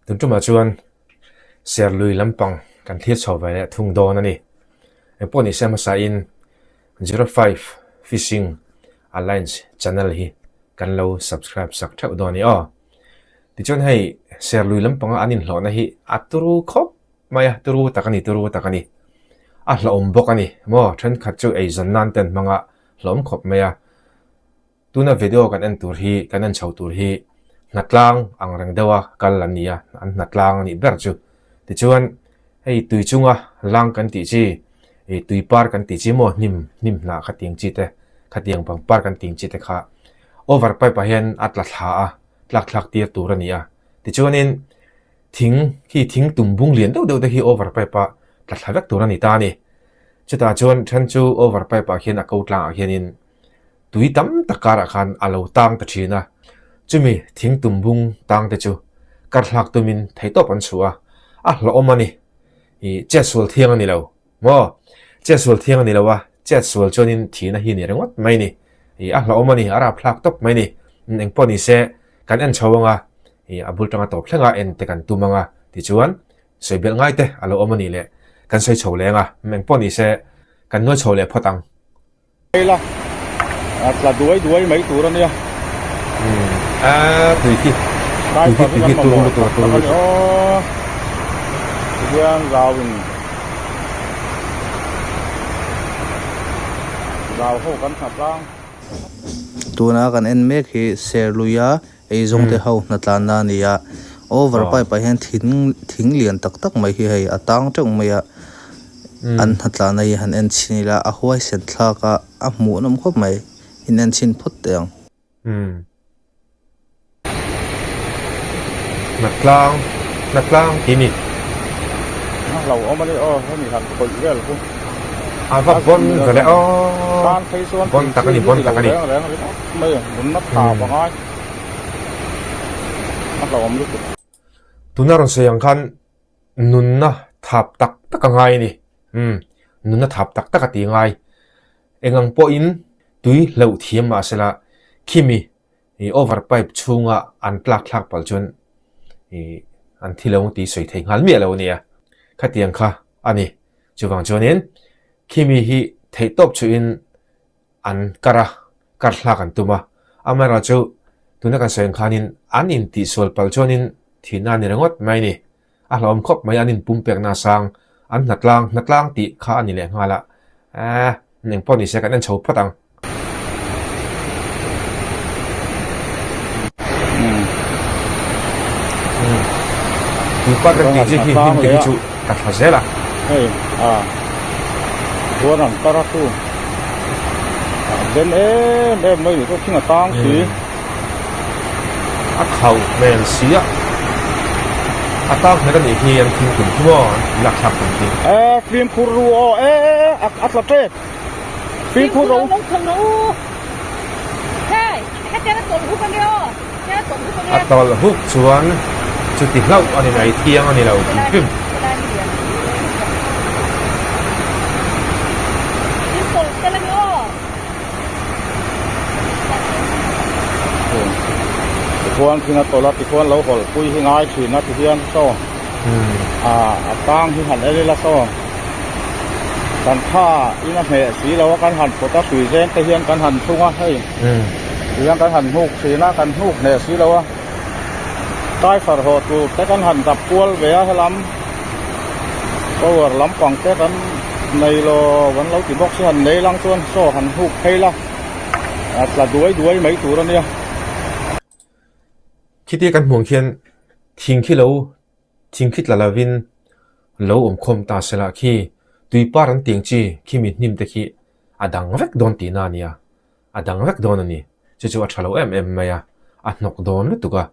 Tun tumah chuan Serlui lampang kan thlir chho ve leh thung dawn a ni. Engpawh ni se hmasain 05 Fishing Alliance channel hi kan lo subscribe sak theuh dawn a ni aw. Tichuan hei Serlui lampanga an inhlawhna hi a turu khawp mai a, turu tak a ni, turu tak a ni. A hlauhawm bawk a ni maw, thenkhat chu eizawn nan te an hmang a, hlauhawm khawp mai a. Tuna video kan en tur hi, kan en chho tur hi hnatlang ang reng deuha kal an ni a, an hnatlang a nih ber chu. Tichuan, hei tui chunga lang kan tih chi, ih tui par kan tih chi maw hnim, hnim hnah khatiang chi te, khatiang pangpar kan tih ang chi te kha over pipe ah hian a tla thla a, tlak thlak tir tur a ni a. Tichuanin, thing khi thing tum bung lian deuh deuh te khi over pipe ah tla thla vek tur a ni ta a ni. Chutah chuan then chu over pipe ah khian a ko tlangah khianin Tui tam tak karah khan a lo tang ta thin a, chumi thing tumbung tang te chu kar hlak tumin theihtawp an chhuah a, a hlawhawm a ni. I chetsual thiang a ni lo maw? Chetsual thiang a ni lo a, chetsual chuanin thihna hi ni ringawt mai ni. I a hlawhawm a ni, a rapthlak tawp mai ni. Engpawh ni se, kan en chho ang a, i a bul tanga tawp thleng a en te kan tum ang a, tichuan sawi belh ngai te a lo awm a nih leh kan sawi chho leng a, engpawh ni se kan nuai chho leh phawt ang. Ila a tla duai duai mai tur a nia. Umm a tui khi tui khi tui khi turu lutuk a turu lutuk. Tihian zau in zau ho kan hna tlang. Tuna kan en mek hi Serluia eizawng te ho hnatlanna a ni a, over pipe ah hian thing thing lian tak tak mai hi hei a tang teuh mai a, an hnatlanna hi han en chhin ila a huaisen thlak a, a hmuhnawm khawp mai, in en chhin phawt teh ang. Umm. Hnatlang, hnatlang tih ni. A hlauhawm a ni aw, hemi han khawih vel chu. A va bon ve le aw, bon tak a ni, bon tak a ni. Reng reng ringawt mai a, nunna tha va ngai. A hlauhawm lutuk. Tuna rawn sawi ang khan nunna thap tak tak a ngai a ni. Umm, nunna thap tak tak a ti ngai. Engang pawhin tui hlauh thiam mahsela khimi I over pipe chhunga an tlak thlak palh chuan i an thi lo tih sawi thei nghal miah lo a nia. Khatiang kha a ni. Chuvang chuanin khimi hi theihtawp chuhin an kar a, kar thlak an tum a. Amaherawhchu tuna kan sawi ang khanin an intihsual palh chuanin thihna a ni ringawt mai a ni. A hlauhawm khawp mai, an inpumpekna a sang, an hnatlang, hnatlang tih kha a ni leh nghal a, eh, engpawh ni se kan en chho phawt ang. Umm, tui part kan tih chi hi hnim te hi chu ka thla zel a. Hei a, chuan an kar a chu a den em em mai ni chu thing a tang si. A khauh hmel si a, a tang hmel a nih hi an thing tum khi maw an lak thlak tum khi. E fimkhur ru aw e e a tla tep fimkhur ro. A tawlh huk chuan chuti hlauh a ni mai thiang a ni lo hrim hrim. Tikhuan thing a tawlh a, tikhuan lo hawlh pui hi ngai thin a tihian saw a tang hi han en ila saw kan kha in a hmeh si lo a kan han phawt a hrui zeng te hian kan han thlung a hei tihian kan han hnuk thin a kan hnuk hneh si lo a driver haw tur te kan han dap kual ve a helam power lampang te kan nei lo an lo ti bawk si han nei lang chuan saw han hnuk phei la a tla duai duai mai tur a nia. Khitia kan hmuh ang khian thing khi lo thing khi tla lovin lo awm khawm ta se lah khi tui par an tiang chi khi mi hnim te khi a dang vek dawn tihna a nia a dang vek dawn a ni chu chu a tha lo em em mai a a hnawk dawn lutuk a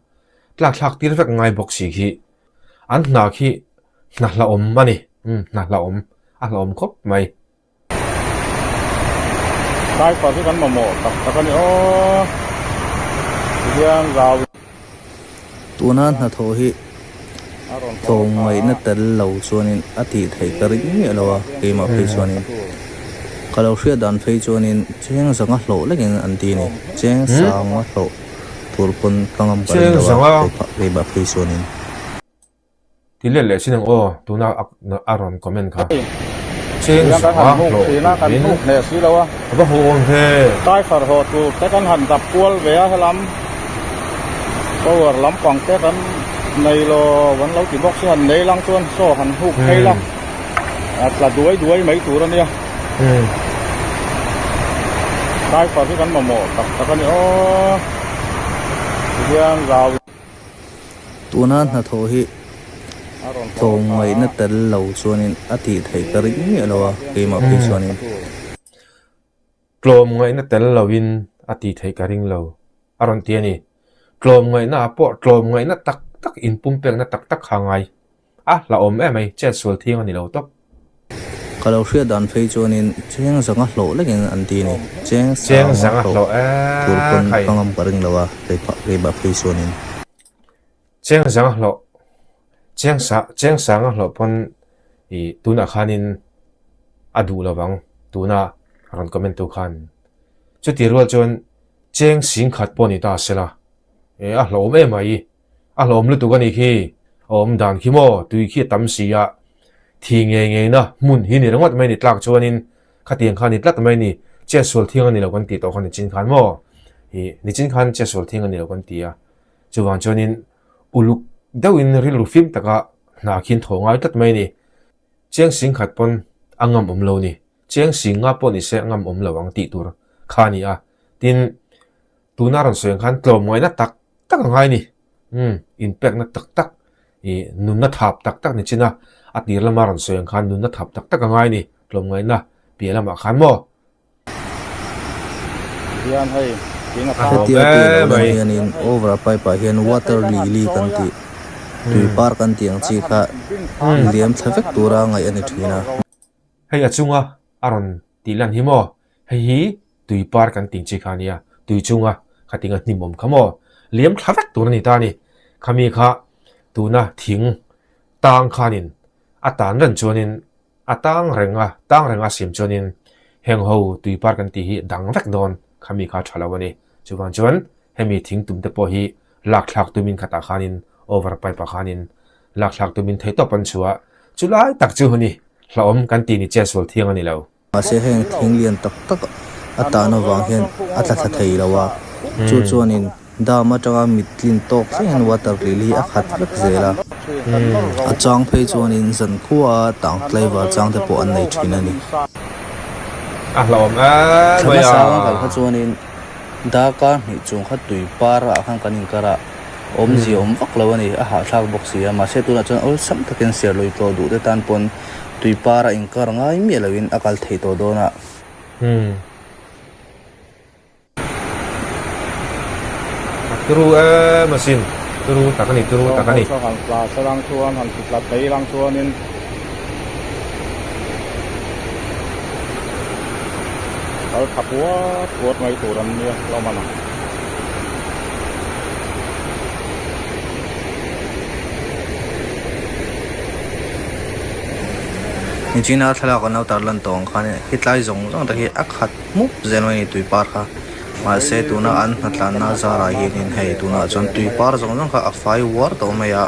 tlak thlak tir vek ngai bawk si khi an hna khi hna hlauhawm a ni umm hna hlauhawm a hlauhawm khawp mai. Driver hi kan mamawh tak tak a ni aw tihian zau Tuna hnathawh hi tlawmngaihna tel lo chuanin a tih theih ka ring miah lo a, keimah phei chuanin ka lo hriat dan phei chuanin cheng zanga hlawh lekin an ti a ni, cheng sanga hlawh tur pawn ka ngam ka ring lo a, keimah phei chuanin. Ti let leh sin ang aw, tuna a rawn comment kha. Cheng zanga hlawh turin a va haw awm ve. Taifer haw tur te kan han dap kual ve a, helam power lampang te kan nei lo an lo ti bawk si, han nei lang chuan saw han huk phei la, a tla duai duai mai tur a nia. Taifer hi kan mamawh tak tak a ni aw, tihian zau. Tuna hnathawh hi tlawmngaihna tel lo chuanin a tih theih ka ring miah lo a, keimah phei chuanin. Tlawmngaihna tel loin a tih theih ka ring lo, a rawn ti a ni. Tlawmngaihna ah pawh tlawmngaihna tak tak inpumpekna tak tak kha a ngai. A hlauhawm em mai, chet sual thiang a ni lo tawp. Ka lo hriat dan phei chuanin cheng zanga hlawh lekin an ti a ni. Cheng Cheng sanga zanga hlawh hlawh tur e pawn khai. ka ngam ka ring lo a, keimah phei chuanin. Cheng zanga hlawh, cheng sa, cheng sanga hlawh pawn i tunah khanin a duh lo vang, tuna rawn comment tu khan. Chuti rual chuan cheng sing khat pawh ni ta sela, e a hlauhawm em mai. A hlawm lutuk a nih khi, a awm dan khi maw, tui khi a tam si a, thi ngei ngei na hmun hi ni ringawt mai ni tlak chuanin khatiang kha ni tlat mai ni, chetsual thiang a ni lo kan tih tawh kha nichin khan maw, ih nichin khan chetsual thiang a ni lo kan ti a, chuvang chuanin uluk deuhin rilru fim taka hna khian thaw ngai tlat mai ni, chiang sing khat pawn a ngam awm lo ni, chiang sing nga pawh ni se a ngam awm lo ang tih tur kha a ni a, tin tuna rawn sawi ang khan tlawmngaihna tak tak a ngai ni. Umm, inpekna tak tak, ih nunna thap tak tak ni chin a, a tir lama rawn sawi ang khan nunna thap tak tak a ngai ni, tlawmngaihna piah lamah khan maw? Hian hei thing a tang. Hetia tui a lo lan hianin over pipe ah hian water lily kan tih, tui par kan tih ang chi kha liam thla vek tura ngaih a ni thin a. Hei a chunga a rawn tih lan hi maw? Hei hi tui par kan ting chi kha a nia, tui chunga khating a hnim awm kha maw? Liam thla vek tur a ni ta a ni. Khami kha tuna thing tang khanin a tan reng chuanin a tang reng a, tang reng a siam chuanin heng ho tui par kan tih hi dang vek dawn khami kha tha lo a ni. Chuvang chuan hemi thing tum te pawh hi lak thlak tumin khatah khanin over pipe ah khanin lak thlak tumin theihtawp an chhuah. Chulai tak chu a ni, hlauhawm kan tih ni chetsual thiang a ni lo. Mahse heng thing lian tak tak a tan avang hian a tla thla thei lo a, chu chuanin dam atanga mit tlin tawk thlengin water lily hi a khat vek zel a. A chang phei chuanin zan khua a tang tlaivar chang te pawh an nei thin a ni. A hlauhawm em Thla mai a. hmasa kan kal kha chuanin darkar hnih chung kha tui par ah khan kan inkar a. Awmzia awm vak lo a ni, a hahthlak bawk si a, mahse tunah chuan awlsam takin serlui tlawh duh te tan pawn tui par a inkar ngai miah loin a kal thei tawh dawn a. Umm. A turu em asin, turu tak a ni, turu tak a ni. Han tla salang chuan, han ti tla thei lang chuanin. Kal tha puat puat mai tur an nia hlawm a na. Nichina thlalak an lo tar lan tawh ang khan hetlai zawng zawng te hi a khat hmup zel mai a ni tui par kha mahse tuna an hnatlanna zarah hianin hei tunah chuan tui par zawng zawng kha a fai uar tawh mai a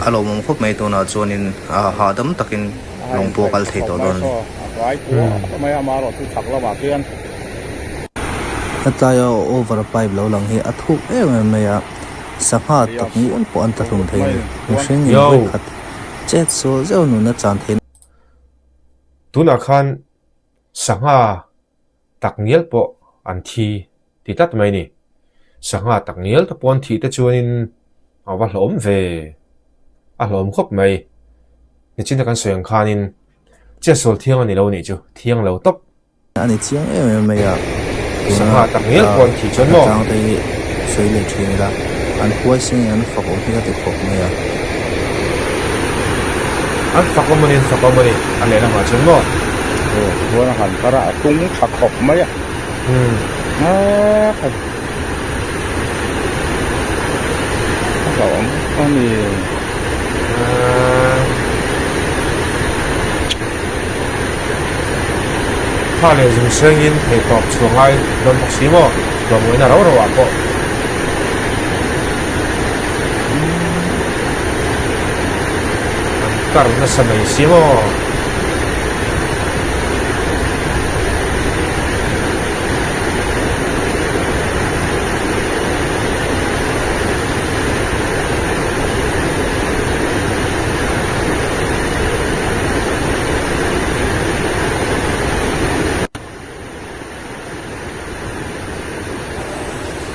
a lawmawm khawp mai tunah chuanin hahdam takin lawng pawh a kal thei tawh dawn a ni. Hetlaia over pipe lo lang hi a thuk em em mai a, sangha tak ngial pawh an tla hlum thei a ni. Mihring in vawikhat chet sual zeuh nuna chan thei. Tunah khan sangha tak ngial pawh an thi ti tlat mai a ni. Sangha tak ngial te pawh an thih te chuanin a va hlawm ve, a hlawm khawp mai. Nichina kan sawi ang khanin chetsual thiang a ni lo a nih chu, thiang lo tawp. A ni chiang em em mai a, tuna Sangha tak ngial pawh an thih chuan maw? Tlang te hi sawi leh thin ila, an huaisen in an fak awm hi ka ti khawp mai a. An fak awm a ni, an fak awm a ni, a lehlamah chuan maw? Aw, chuan a han kar a, a tung tha khawp mai a. Umm. A hlauhawm a ni. Kha leh zung sengin theihtawp chhuah ngai dawn bawk si maw? Tlawmngawihna rau rau ah pawh. kar nasa mai si maw?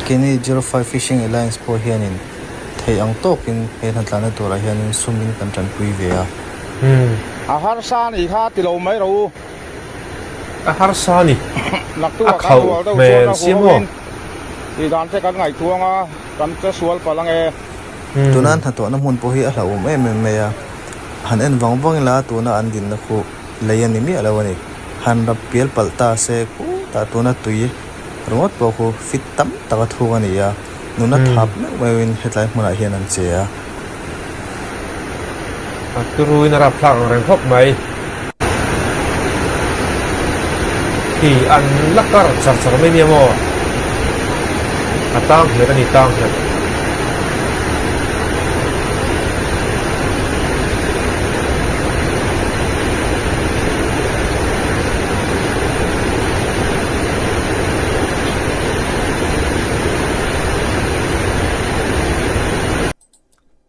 Keini 05 Fishing Alliance pawh hianin theih ang tawkin he hnatlanna turah hianin sumin kan tanpui ve a. A harsa a nih kha ti lo mai rawh u. A harsa a ni. A khauh hmel si maw? Tih dan te kan ngaihtuang a, kan che sual palh ange. Tuna an hnathawhna hmun pawh hi a hlauhawm em em mai a, han en vang vang ila tuna an dinna khu lei a ni miah lo a ni. Han rap pial palh ta se khutah tuna tui ringawt pawh khu fit tam tak a thuk a ni a, nuna thap meuh meuhin hetlai hmunah hian an che a. A turuin a rap thlak ang reng khawp mai. Khi an la kar char char mai nia maw? A tang nghet a ni tang nghet.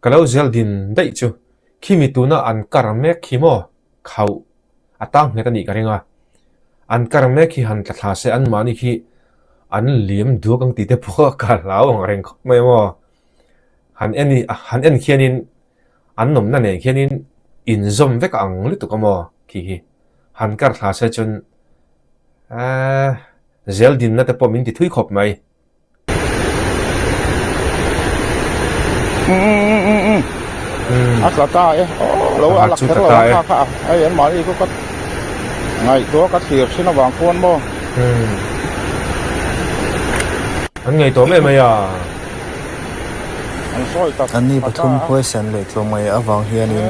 Ka lo zel din daih chu khimi tuna an kar mek khi maw khauh a tang nghet a nih ka ring a, an kar mek hi han tla thla se anmahni khi an liam duak ang tih te pawh ka hlau ang reng khawp mai maw. Han en i han en khianin an nawmna nen khianin inzawm vek ang lutuk a maw khi hi han kar thla se chuan eee zel dinna te pawh min ti thui khawp mai. A tla ta e lo a la kher lo a kha kha hei an mahni chu ka ngaihtuah ka thlir thin avang khuan maw. An ngaihtuah mai mai a. An sawi tak Anni pathum huaisen leh tlawmngaih avang hianin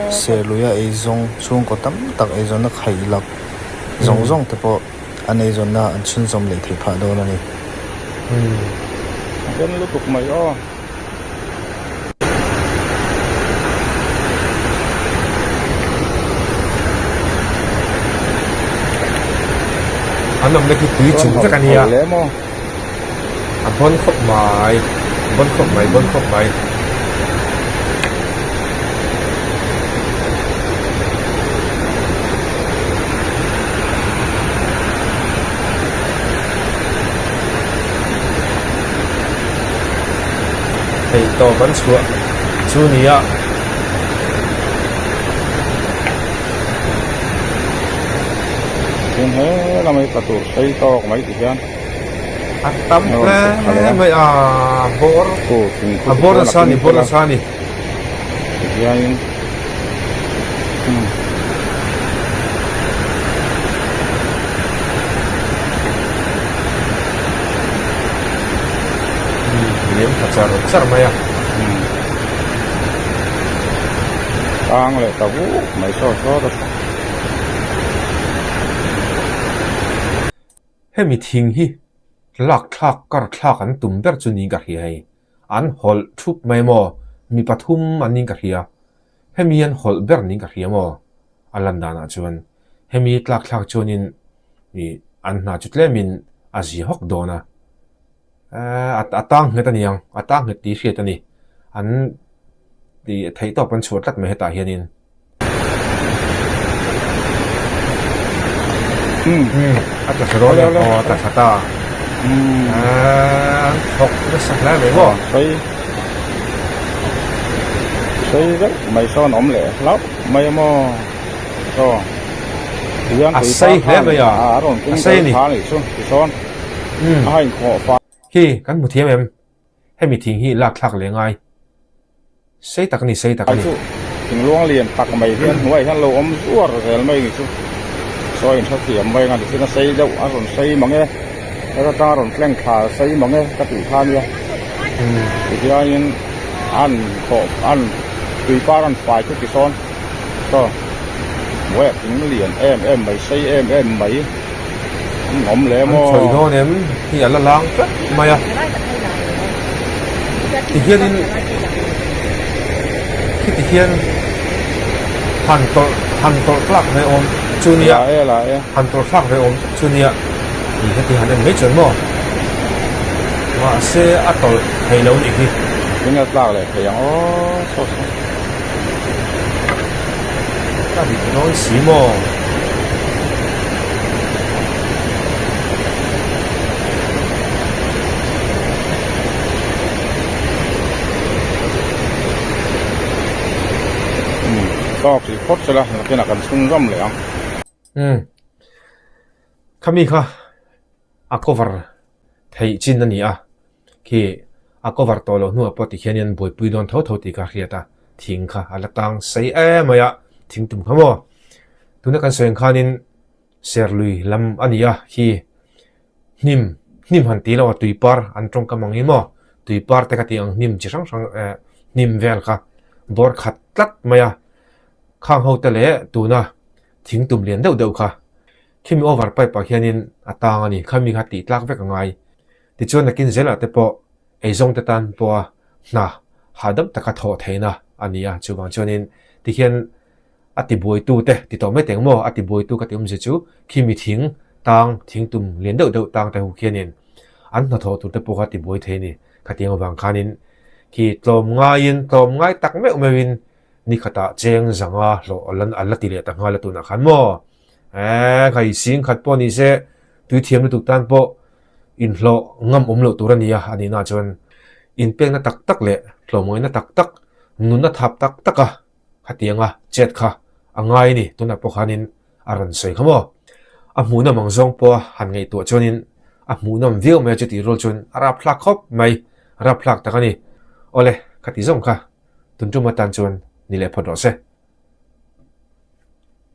Serluia eizawng chhungkaw tam tak eizawnna khaih lak zawng zawng te pawh An eizawnna an chhunzawm leh theih phah dawn a ni. A den lutuk mai aw. An awmna khi tui chung vek a nia. A bawn khawp mai, bawn khawp mai, bawn khawp mai. Theih tawp an chhuah chu nia. Tin he lamah hi tla tur sei tawk mai ti hian. A tam hle mai a bawr a bawr nasa a ni bawr nasa a ni. Tihianin umm. Lem tha char char mai a. Tang leh ta vuk mai saw saw ta. Hemi thing hi lak thlak kar thlak an tum ber chu niin ka hria hei. An hawlh thup mai maw? Mi pathum an niin ka hria. Hemi an hawlh ber niin ka hria maw? A lan danah chuan hemi tlak thlak chuanin ih an hna chu tlemin a zia hawk dawn a. A tang nghet a ni ang, a tang nghet tih hriat a ni. An tih theih tawp an chhuah tlat mai hetah hianin. A tla thla dawn em? Aw a tla thla ta. An thawk nasa hle mai maw? Sei sei deuh mai sawn awm leh hlauh mai maw? Saw A sei hle mai a, a sei a ni. Hi kan hmu thiam em? Hemi thing hi lak thlak leh ngai. Sei tak a ni, sei tak a ni. Chu thingluang lian tak mai hian hnuaiah hian lo awm zuar zel mai ni chu sawi in hrethiam mai ang a tichuan a sei deuh a rawn sei mang e heta tang a rawn tleng thla a sei mang e ka tih kha ania tihianin an khawh an tuipar an fai chu tisawn Saw hnuaiah thing lian em em mai sei em em mai an awm leh maw. An khawih dawn em hi a la lang tlat mai a tihianin khiti hian. Han tawlh han tawlh tlak ve awm chu nia. La e la e. Han tawlh thlak ve awm tak chu nia. Ih heti han en mai chuan maw. Mahse a tawlh thei lo nih hi. Eng a tlak leh thei ang aw saw saw. Ka dik dawn si maw. Umm tawk ri phawt sela nakinah kan chhunzawm leh ang. Umm khami kha a cover theih chin a ni a khi a cover tawh loh hnuah pawh tikhianin an buaipui dawn tho tho tih kha a hriat a thing kha a la tang sei em mai a thing tum kha maw tuna kan sawi ang khanin Serlui lam a ni a khi Hnim, hnim han ti lo a tuipar an tawngkam ang hi maw? Tuipar te ka tih ang hnim chi hrang hrang eh hnim vel kha bawr khat tlat mai a. Khang ho te leh tuna thing tum lian deuh deuh kha khimi over pipe ah khianin a tang a ni. Khami kha tih tlak vek a ngai. Tichuan nakin zelah te pawh eizawng te tan pawha hna hahdam taka thawh theihna a ni a. Chuvang chuanin tikhian A tibuaitu te ti tawh mai teng maw? A tibuaitu ka ti awmzia chu khi mi thing tang, thing tum lian deuh deuh tang te ho khianin an hnathawh tur te pawh kha tibuai thei a ni. Khatiang avang khanin khi tlawm ngaiin, tlawm ngai tak meuh meuhin ni khatah cheng zanga hlawh a la ti leh ta nghal a tunah khan maw? Eeh khai sing khat pawh ni se tui thiam lutuk tan pawh inhlawh ngam awm loh tur a ni a, a nihna chuan inpekna tak tak leh tlawmngaihna tak tak, nunna thap tak tak a Khatianga chet kha a ngai a ni, tunah pawh khanin a rawn sawi kha maw? A hmuhnawm ang zawng pawha han ngaihtuah chuanin a hmuhnawm viau mai a chutih rual chuan a rapthlak khawp mai, rapthlak tak a ni. Awle, khati zawng kha tun tum atan chuan ni leh phawt rawh se.